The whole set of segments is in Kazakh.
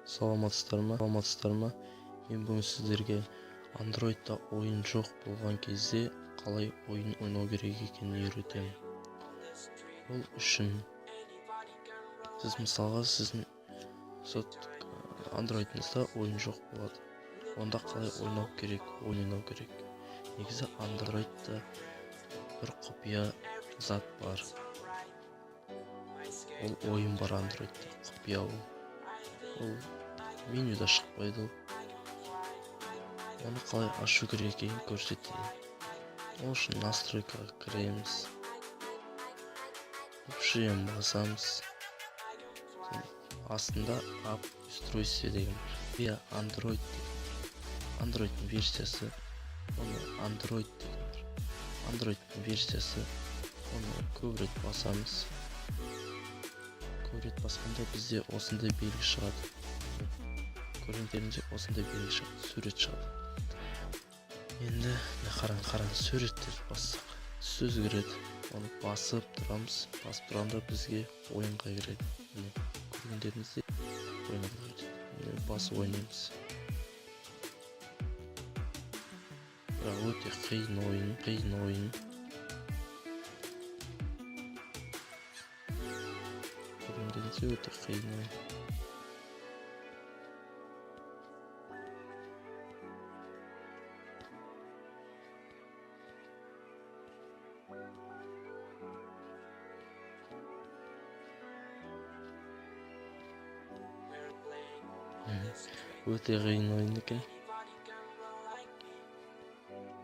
Саламатсыздар ма? Саламатсыздар ма? Мен бүгін сіздерге Android'да ойын жоқ болған кезде қалай ойын ойнау керек екенін үйретемін. Ол үшін сіз, мысалға, сіздің Android'ыңызда ойын жоқ болады. Онда қалай ойнау керек? Ойын ойнау керек. Негізі Android'да бір құпия зат бар. Ол ойын бар Android'да, құпия ол. Ол менюда шықпайды ол. Оны қалай ашу керек екенін көрсетейін. Ол үшін настройкаға кіреміз. Общее басамыз. Астында об устройстве деген бар. Иә, Android деген бар. Android'ның версиясы, оны Android деген бар. Android'ның версиясы, оны көп рет басамыз. Көп рет басқанда бізде осындай белгі шығады. Көргендеріңіздей, осындай белгі шығады, сурет шығады. Енді мына қараң, қараң, суреттерді бассақ, түсі өзгереді. Оны басып тұрамыз, басып тұрғанда бізге ойынға кіреді. Міне, көргендеріңіздей, ойынға кіреді. Міне, басып ойнаймыз. Бірақ өте қиын ойын, қиын ойын. Көргендеріңіздей, өте қиын ойын. Өте қиын ойын екен.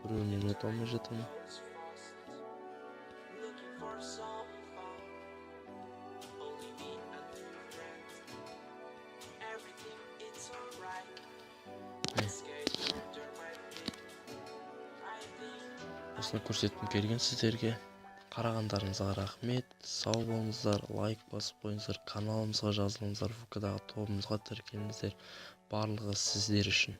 Біреуінен өте алмай жатырмын. Осыны көрсеткім келген сіздерге. Қарағандарыңызға рахмет. Сау болыңыздар, лайк басып қойыңыздар, каналымызға жазылыңыздар, ВК-дағы тобымызға тіркеліңіздер. Барлығы сіздер үшін.